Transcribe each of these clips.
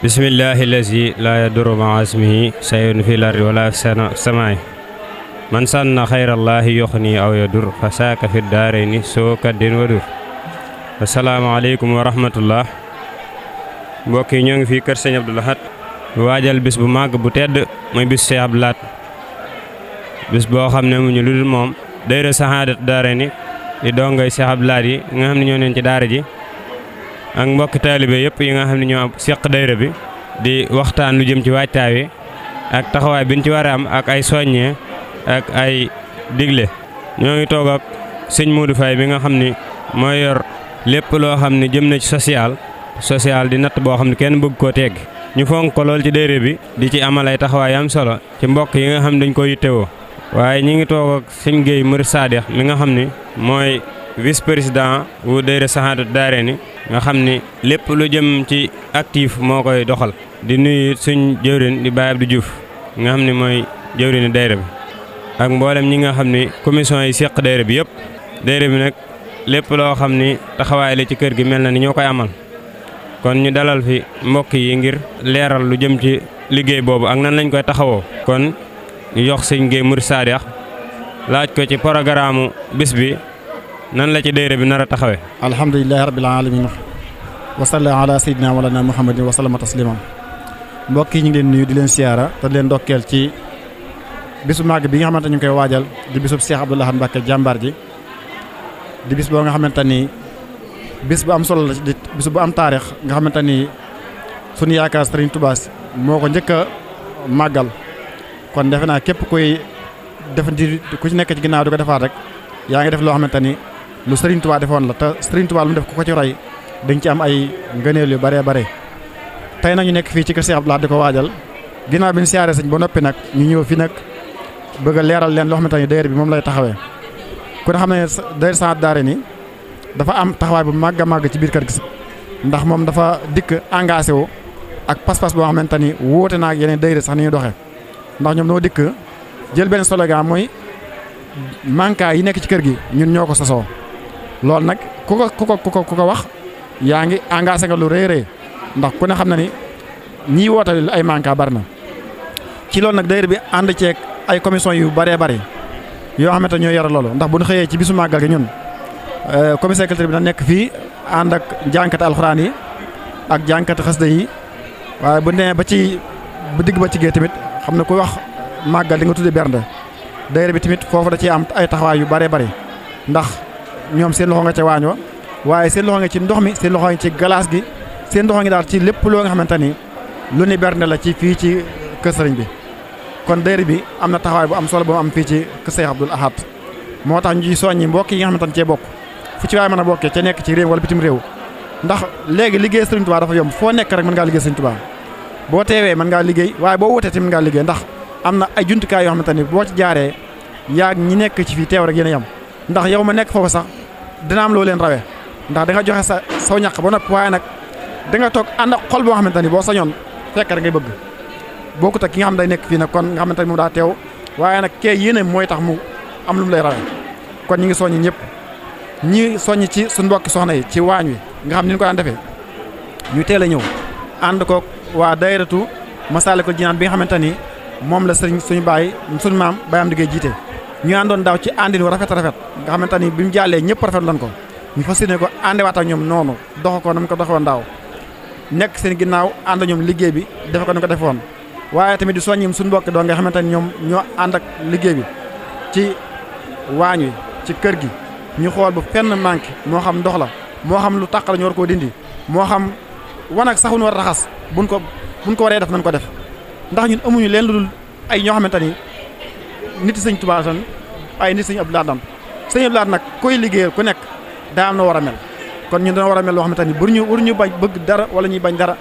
bismillahi lazi laa yadurru ma'a ismihi shay'un fil ardi wala fis samaa'i man sanna xayrallahi yoxni aw yadur fa saaka fi daarayni soo kaddin wadur. asalaamaaleykum wa rahmatullah. mbokk yi ñoo ngi fii kër sëñ Abdou Lahad waajal bis bu màgg bu tedd muy bis Cheikh Abdou Lahad bis boo xam ne mu ñu lu dul moom daayira Sahaadatu Daarayni di dongay Cheikh Abdou Lahad yi nga xam ne ñoo neen ci daara ji ak mbokki taalibe yëpp yi nga xam ne ñoo seq daayira bi di waxtaan lu jëm ci waajtaay wi ak taxawaay bi ñu ci war a am ak ay soññee ak ay digle. ñoo ngi toog ak sëñ Modou Faye bi nga xam ni mooy yor lépp loo xam ne jëm na ci social di natt boo xam ne kenn bëgg koo tegg ñu fonk ko lool ci daayira bi di ci amal ay taxawaay am solo ci mbokk yi nga xam ne dañ ko yittewoo. waaye ñi ngi toog ak sëñ Gueye Murid Sadikh mi nga xam ni mooy vice président wu daayira Sahaadatu Daarayni nga xam ni lépp lu jëm ci actif moo koy doxal. di nuyu suñ jëwrin di Baye Abdou Diouf nga xam ni mooy jëwrini daayira bi ak mboolem ñi nga xam ni commission yi seq daayira bi yëpp. daayira bi nag lépp loo xam ni taxawaay la ci kër gi mel na ni ñoo koy amal kon ñu dalal fi mbokk yi ngir leeral lu jëm ci liggéey boobu ak nan lañ koy taxawoo. kon ñu jox sëñ Gueye Murid Sadikh laaj ko ci programme bis bi nan la ci daayira bi nar a taxawee. alhamdulilahi rabbil alamin wa sallallahu ala sayyidina walana muhammadin wa sallama tasliman. mbokk yi ñu ngi leen nuyu di leen siyaara te di leen ndokkeel ci bisu màgg bi nga xamante ñu ngi koy waajal di bisub Cheikh Abdou Lahad Mbacké jàmbaar ji di bis boo nga xamante ni bis bu am solo la di bis bu am taarix nga xamante ni sunu yaakaar Serigne Touba moo ko njëkk a màggal. kon defe naa képp kuy def ku ci nekk ci ginnaaw di ko defaat rek yaa ngi def loo xamante ni lu Serigne Touba defoon la te Serigne Touba lu mu def ku ko ci roy dañ ci am ay ngëneel yu bare bare. tey nag ñu nekk fii ci kër Cheikh Abdou Lahad di ko waajal ginnaaw bi ñu siyaaree sëñ ba noppi nag ñu ñëw fi nag bëgg a leeral leen loo xamante ni daayira bi moom lay taxawee. ku ne xam ne daayira Sahaadatu Daarayni dafa am taxawaay bu màgg a màgg ci biir kër gi ndax moom dafa dikk engagé wu ak pas-pas boo xamante ni wóote naa ak yeneen daayira sax ni ñuy doxee. ndax ñoom noo dikk jël benn slogan mooy manka yi nekk ci kër gi ñun ñoo ko sosoo loolu nag ku ko wax yaa ngi engagé nga lu rëy rëy ndax ku ne xam na ni ñii woote ay manka bari na. ci loolu nag daayira bi ànd ceeg ay commission yu bëree bëri yoo xamante ñoo yore loolu ndax bu ñu xëyee ci bisu màggal gi ñun commissaire culture bi na nekk fii ànd ak jànkati alxuraan yi ak jànkati xasida yi waaye bu nee ba ci bu digg ba ci gee tamit xam ne ku wax màggal di nga tudde bernde daayira bi tamit foofu da ciy am ay taxawaay yu bëree bëri ndax ñoom seen loxo nga ca waañ wa waaye seen loxo nga ci ndox mi seen loxo nga ci galaas gi seen loxo ngi daal ci lépp loo nga xamante ni lu ni bernde la ci fii ci kër sëriñ bi. kon daayira bi am na taxawaay bu am solo bu am fii ci kër Cheikh Abdou Lahad moo tax ñu ciy soññi mbokk yi nga xamante ni cee bokk fu ci waay mën a bokkee ca nekk ci réew wala bitim réew ndax léegi liggéey Sëriñ Tuubaa dafa yomb foo nekk rek mën ngaa liggéey Sëriñ Tuubaa boo teewee mën ngaa liggéey waaye boo wutee tamit mën ngaa liggéey ndax am na ay jumtukaay yoo xamante ni boo ci jaaree yaag ñi nekk ci fii teew rek yéen a yam ndax yow ma nekk foofu sax dina am loo leen rawee ndax da nga joxe saw ñàq ba noppi waaye nag da nga toog ànd ak xol boo xamante ni boo sañoon fekk rek ngay bëgg bokkut ak ki nga xam day nekk fii nag kon nga xamante ni moom daa teew waaye nag kee yéene mooy tax mu am lu mu lay rawee kon ñi ngi soññi ñëpp ñi soññ ci suñu mbokki soxna yi ci waañ wi nga xam ni ñu ko daan defee ñu teel a ñëw ànd ko waa daayiratu Masaalikul Jinaan bi nga xamante ni moom la sëriñ suñu baay suñu maam Baye Amdi Gueye jiite ñu àndoon daaw ci àndin wu rafet nga xamante ni bi mu jàllee ñëpp rafet lan ko ñu fas yéene ko àndewaat ak ñoom noonu dox ko na mu ko doxoon daaw nekk seen ginnaaw ànd ñoom liggéey bi defe ko ni ko defoon waaye tamit di soññim suñu mbokki doo nga xamante ni ñoom ñoo ànd ak liggéey bi ci waañ wi ci kër gi ñu xool bu fenn manqué moo xam ndox la moo xam lu tàq la ñu war koo dindi moo xam wanag sax wu ñu war a raxas buñ ko waree def nañ ko def ndax ñun amuñu leen lu dul ay ñoo xamante ni nit Sëñ Tuubaa tan ay nit Sëñ Abdou Lahad am Sëñ Abdou Lahad nag koy liggéeyal ku nekk daa am na war a mel kon ñun dana war a mel loo xamante ni waruñu bañ bëgg dara wala ñuy bañ dara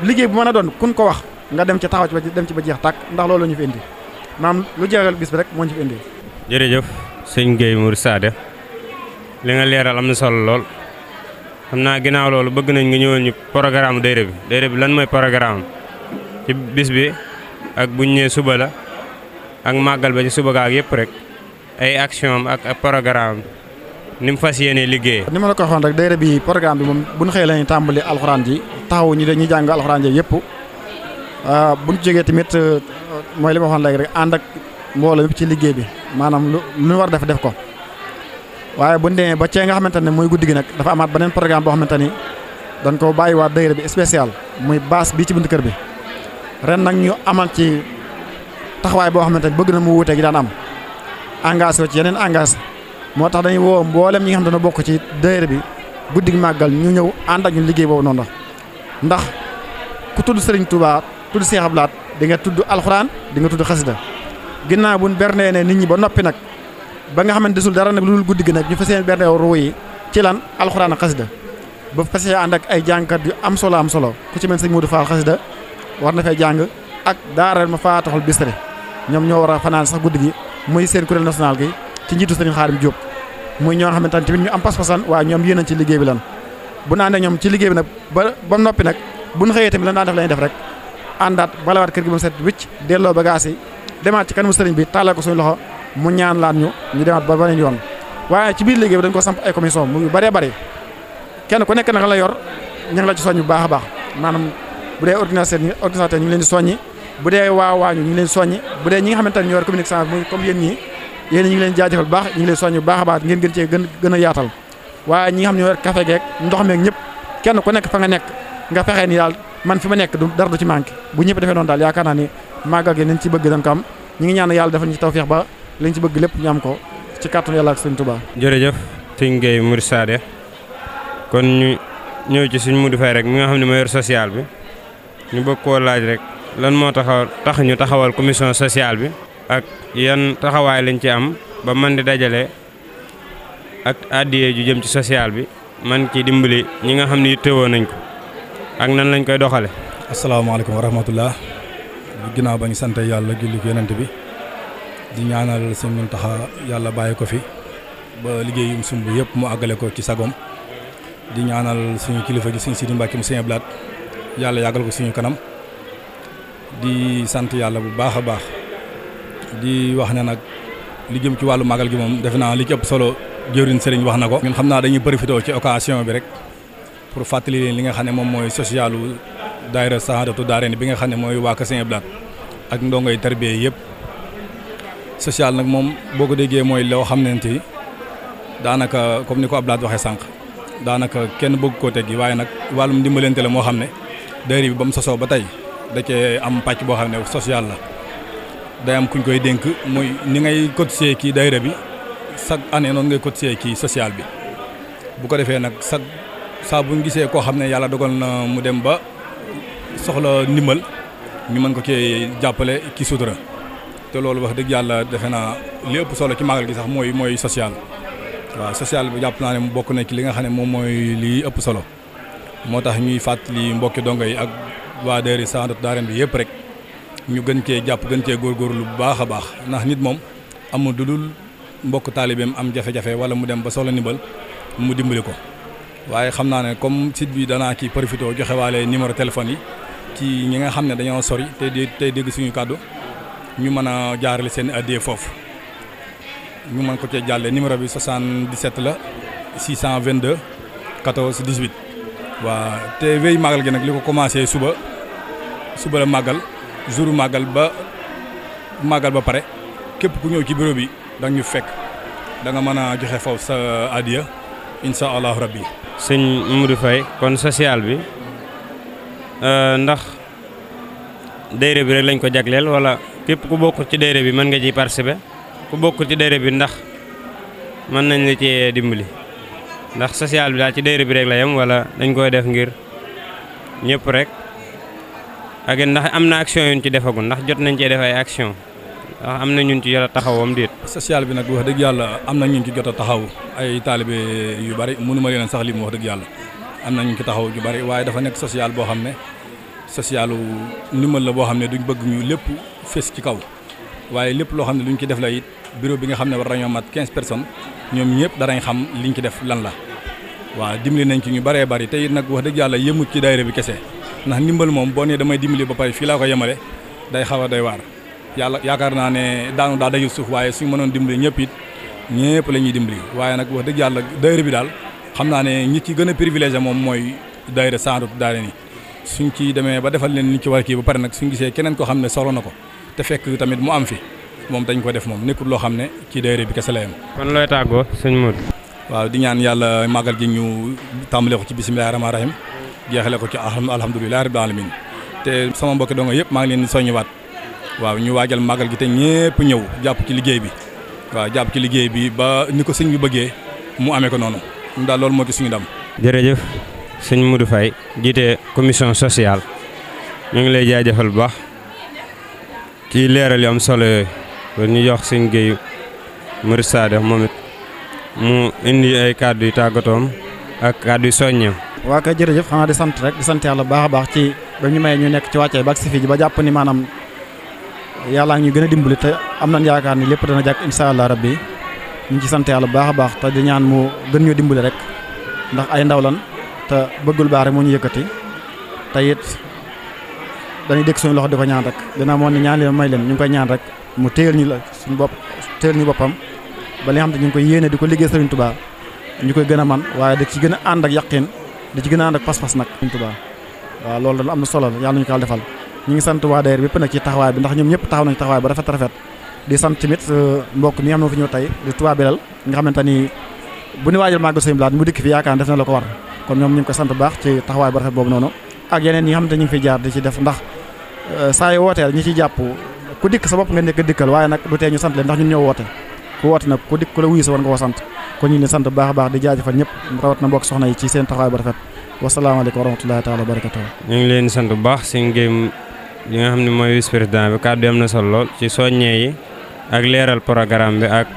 liggéey bu mën a doon kun ko wax nga dem ci taxaw ci dem ci ba jeex tàkk ndax loolu la ñu fi indi maanaam lu jeexal bis bi rek moo ñu fi indi. jërëjëf sëñ Gueye Murid Sadikh li nga leeral am na solo lool xam naa ginnaaw loolu bëgg nañ nga ñëwal ñu programme daayira bi lan mooy programme ci bis bi ak buñ ñëwee suba la ak màggal ba ci suba ga ak yëpp rek ay action am ak programme ni mu fas yéenee liggéey. ni ma la ko waxoon rek daayira bi programme bi moom bu ñu xëyee la ñuy tàmbali alxuraan ji taxaw ñi jàng alxuraan ji yëpp bu ñu jógee tamit mooy li ma waxoon léegi rek ànd ak mbooloo yëpp ci liggéey bi maanaam lu ñu war def ko waaye bu ñu demee ba cee nga xamante ne mooy guddi gi nag dafa amaat beneen programme boo xamante ni dañ ko bàyyiwaat daayira bi spécial muy baas bii ci buntu kër bi ren nag ñu amal ci taxawaay boo xamante ni bëgg na mu wuute gi daan am engagé ci yeneen engagé moo tax dañuy woo mboolem ñi nga xam ne dana bokk ci daayira bi guddi gi màggal ñu ñëw ànd ak ñu liggéey boobu noonu ndax ku tudd Serigne Touba tudd Cheikh Abdou Lahad di nga tudd alxuraan di nga tudd xasida ginnaaw bu ñu bernee ne nit ñi ba noppi nag ba nga xamante desul dara nag lu dul guddi gi nag ñu fas yéene bernee ruu yi ci lan alxuraan ak xasida ba fas yéene ànd ak ay jàngkat yu am solo ku ci mel sëñ Modou Fall xasida war na fay jàng ak daara ma faataxul Bichri ñoom ñoo war a fanaan sax guddi gi muy seen kuréel national gi ci njiitu Serigne Khadim Diop muy ñoo xamante ne tamit ñu am pas-pasan waaye ñoom yéen ci liggéey bi lan bu naan ñoom ci liggéey bi nag ba noppi nag bu ñu xëyee tamit lan daan def lañuy def rek àndaat balawaat kër gi ba mu set wicc delloo bagages yi demaat ci kanamu sëriñ bi tàllal ko suñu loxo mu ñaan laat ñu demaat ba beneen yoon waaye ci biir liggéey bi dañ ko samp ay commission mu bëree bëri kenn ku nekk nag la yor ñu ngi la ci soññ bu baax a baax maanaam bu dee organisateur ñu ngi leen di soññi bu dee waañu ñu ngi leen di soññi bu dee ñi nga xamante ne ñoo yor communication muy comme yéen ñii yéen ñu ngi leen jaajëfal bu baax ñu ngi leen soññ bu baax a baax ngeen gën cee gën a yaatal waaye ñi nga xam ne ñoo yor café geek ndox meeg ñëpp kenn ku nekk fa nga nekk nga fexee ni daal man fi ma nekk dara du ci manqué bu ñëpp defee noonu daal yaakaar naa ni màggal gi nañ ci bëgg dañ ko am ñi ngi ñaan yàlla defal ñu ci tawfeex ba lañ ci bëgg lépp ñu am ko ci kàttanu yàlla ak Sëriñ Tuubaa. jërëjëf sëñ Gueye Mouride Sadé kon ñu ñëw ci suñ Modou Faye rek mi nga xam ne moo yor social bi ñu bëgg koo laaj rek lan moo tax ñu taxawal commission sociale bi ak yan taxawaay lañ ci am ba man di dajale ak addiye ju jëm ci social bi man ci dimbali ñi nga xam ne yittewoo nañ ko ak nan lañ koy doxale asalaamaaleykum wa rahmatullah ginnaaw ba ñu sant yàlla julli ko yonent bi di ñaanal sëñ Muntaxa yàlla bàyyi ko fi ba liggéeyum sumb yëpp mu àggale ko ci sagom di ñaanal suñu kilifa gi sëñ Sidi Mbàkke mu sëñ Abdou Lahad yàlla yàggal ko suñu kanam di sant yàlla bu baax a baax di wax ne nag li jëm ci wàllu màggal gi moom defe naa li ci ëpp solo jëwriñ sëriñ wax na ko. ñun xam naa dañuy profité ci occasion bi rek pour fàttali leen li nga xam ne moom mooy socialu daayira Sahadatu Daarayni bi nga xam ne mooy waa Kër Sëñ Abdou Lahad ak ndongoy tarbiya yëpp. social nag moom boo ko déggee mooy loo xam ne ti daanaka comme ni ko Abdou Lahad waxee sànq daanaka kenn bëgg koo teggi waaye nag wàllum dimbalante la moo xam ne daayira bi ba mu sosoo ba tey da cee am pàcc boo xam ne social la day am kuñ koy dénk muy ni ngay cotiser kii daayira bi chaque année noonu ngay cotiser kii social bi bu ko defee nag saa buñ gisee koo xam ne yàlla dogal na mu dem ba soxla ndimbal ñu mën ko cee jàppale ki sutura te loolu wax dëgg yàlla defe naa li ëpp solo ci màggal gi sax mooy social waaw social bi jàpp naa ne mu bokk na ci li nga xam ne moom mooy li ëpp solo moo tax ñuy fàttali mbokki dongo yi ak waa daayira Sahadatu Daarayni bi yëpp rek ñu gën cee jàpp gën cee góorgóorlu bu baax a baax ndax nit moom amul du dul mbokk taalibeem am jafe-jafe wala mu dem ba soxla ndimbal mu dimbali ko waaye xam naa ne comme site bi danaa ci profité joxe waale numéro téléphone yi ci ñi nga xam ne dañoo sori tey dégg suñu kàddu ñu mën a jaarale seen addiya foofu ñu mën ko cee jàlle numéro bi 77 la 622 14 18 waa te wéy màggal gi nag li ko commencé suba la màggal jour màggal ba pare képp ku ñëw ci bureau bi da ñu fekk da nga mën a joxe foofu sa addiya incha allahu rabbi. sëñ Modou Faye kon social bi ndax daayira bi rek lañ ko jagleel wala képp ku bokk ci daayira bi mën nga ciy participer ku bokk ci daayira bi ndax mën nañ la ci dimbali ndax social bi daal ci daayira bi rek la yem wala dañ koy def ngir ñëpp rek ak ndax am na action yuñ ci defagul ndax jot nañ cee def ay action ndax am na ñun ci jot a taxawam déet. social bi nag wax dëgg yàlla am na ñun ci jot a taxaw ay taalibe yu bari mënuma leen sax lim wax dëgg yàlla am na ñu ci taxaw yu bari waaye dafa nekk social boo xam ne socialu ndimbal la boo xam ne duñ bëgg ñu lépp fés ci kaw waaye lépp loo xam ne luñ ci def la it bureau bi nga xam ne war nañoo mat 15 personnes ñoom ñëpp danañ xam liñ ci def lan la waaw dimbali nañ ci ñu baree bari te it nag wax dëgg yàlla yëmut ci daayira bi kese ndax ndimbal moom boo nee damay dimbali ba pare fii laa ko yemale day xaw a doy waar yàlla yaakaar naa ne daanu daa dajul suuf waaye suñ mënoon dimbali ñëpp it ñëpp la ñuy dimbali waaye nag wax dëgg yàlla daayira bi daal xam naa ne ñi ci gën a privilégié moom mooy daayira Sahadatu Daarayni suñ ci demee ba defal leen ni ci war kii ba pare nag suñ gisee keneen koo xam ne soxla na ko te fekk tamit mu am fi moom dañ ko def moom nekkul loo xam ne ci daayira bi kese la yam. kon looy tàggoo sëñ Modou. waaw di ñaan yàlla màggal gi ñu tàmbale ko ci bisimilah rahmaani rahim jeexale ko ci alhamdulilah rabbil alamin te sama mbokki dongo yëpp maa ngi leen di soññiwaat waaw ñu waajal màggal gi te ñëpp ñëw jàpp ci liggéey bi waaw jàpp ci liggéey bi ba ni ko sëñ bi bëggee mu amee ko noonu ñun daal loolu moo ci suñu ndam. jërëjëf sëñ Modou Faye jiite commission sociale ñu ngi lay jaajëfal bu baax ci leeral yu am solo yooyu kon ñu jox sëñ Guèye Murid Saadix moom it mu indi ay kàddu yu tàggatoom ak kàddu yu soññeem. waa kay jërëjëf xanaa di sant rek di sant yàlla baax a baax ci ba ñu may ñu nekk ci wàccaay ba ak si fii ji ba jàpp ni maanaam yàllaa ngi ñu gën a dimbali te am nañ yaakaar ni lépp dana jàkk incha allah rabbi ñu ci sant yàlla baax a baax te di ñaan mu gën ñoo dimbali rek ndax ay ndaw lan te bëggul baax rek moo ñu yëkkati te it dañuy dégg suñu loxo di ko ñaan rek dina moo ne ñaan leen may leen ñu ngi koy ñaan rek mu téyel ñu la suñu bopp téyel ñu boppam ba li nga xam ne ñu ngi koy yéene di ko liggéey Sëriñ Tuubaa ñu koy gën a man waaye di ci gën a ànd ak yaqin di ci gën a ànd ak pas-pas nag Sëriñ Tuubaa waaw loolu da am na solo yàlla ñu ko defal ñu ngi sant waa daayira bépp nag ci taxawaay bi ndax ñoom ñëpp taxaw nañ taxawaay ba rafet di sant tamit mbokk mi nga xam ne fi ñëw tey di Touba Belel nga xamante ni bu ñu waajal màggal Sëriñ Blaat mu dikk fi yaakaar def na la ko war kon ñoom ñu ngi ko sant bu baax ci taxawaay ba rafet boobu noonu ak yeneen ñi nga xamante ñu ngi fiy jaar di ci def ndax saa yu wooteel ñi ciy jàpp ku dikk sa bopp nga nekk dikkal waaye nag du tee ñu sant leen ndax ñun ñoo woote ku woote nag ku dikk ku la wuyu sa war nga ko sant kon ñu ngi leen sant bu baax a baax di jaajëfal ñëpp rawat na mbokk soxna yi ci seen taxawaay ba rafet wasalaamaaleykum wa rahmatullahi taala wa barakatuh. ñu ngi leen sant bu baax seen géem li nga xam ne mooy vice président bi kàddu am na solo lool ci soññee yi ak leeral programme bi ak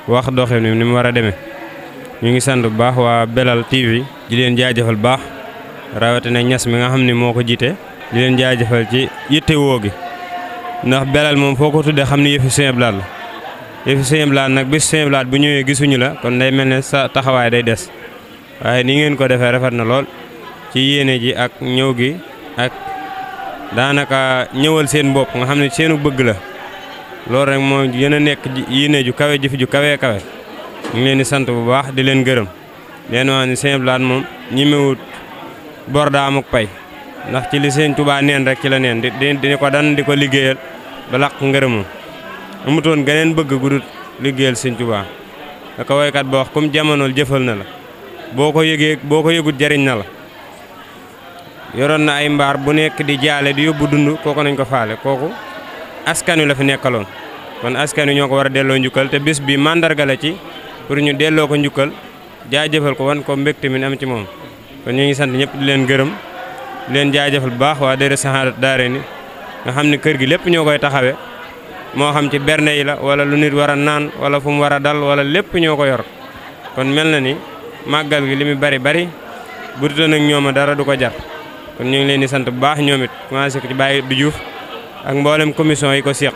wax doxin ni mu war a demee ñu ngi sant bu baax waa Belal TV di leen jaajëfal bu baax rawatina ñas mi nga xam ne moo ko jiite di leen jaajëfal ci yitte woo gi ndax Belal moom foo ko tuddee xam ne yëfi Sëñ Blaat la yëfi Sëñ Blaat nag bis Sëñ Blaat bu ñëwee gisuñu la kon day mel ne sa taxawaay day des waaye ni ngeen ko defee rafet na lool ci yéene ji ak ñëw gi ak daanaka ñëwal seen bopp nga xam ne seenu bëgg la loolu rek moo gën a nekk yéene ju kawe jëf ju kawe kawe ñu ngi leen di sant bu baax di leen gërëm leen wax ni Sëñ Blaat moom ñemewut bor daa amuk pay ndax ci li Sëñ Tuubaa neen rek ci la neen di ko dan di ko liggéeyal ba làq ngërëmam amutoon geneen bëgg gudut liggéeyal Sëñ Tuubaa da ko woykat ba wax comme jamonool jëfal na la boo ko yëgut jariñ na la yoroon na ay mbaar bu nekk di jaale di yóbbu dund kooku nañ ko faale kooku askan wi la fi nekkaloon kon askan wi ñoo ko war a delloo njukkal te bis bi mandarga la ci pour ñu delloo ko njukkal jaajëfal ko wan ko mbégte mi am ci moom kon ñu ngi sant ñëpp di leen gërëm di leen jaajëfal bu baax waa daayira Sahadatou Darayni nga xam ne kër gi lépp ñoo koy taxawe moo xam ci berne yi la wala lu nit war a naan wala fu mu war a dal wala lépp ñoo ko yor kon mel na ni màggal gi li mu bari bu dutoon ak ñoom dara du ko jar kon ñu ngi leen di sant bu baax ñoom it commencé ko ci Baye du Diouf ak mboolem commission yi ko seq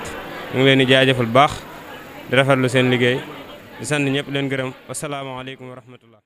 ñu ngi leen di jaajëfal bu baax di rafetlu seen liggéey di sant ñëpp leen gërëm wasalaamaaleykum wa rahmatullah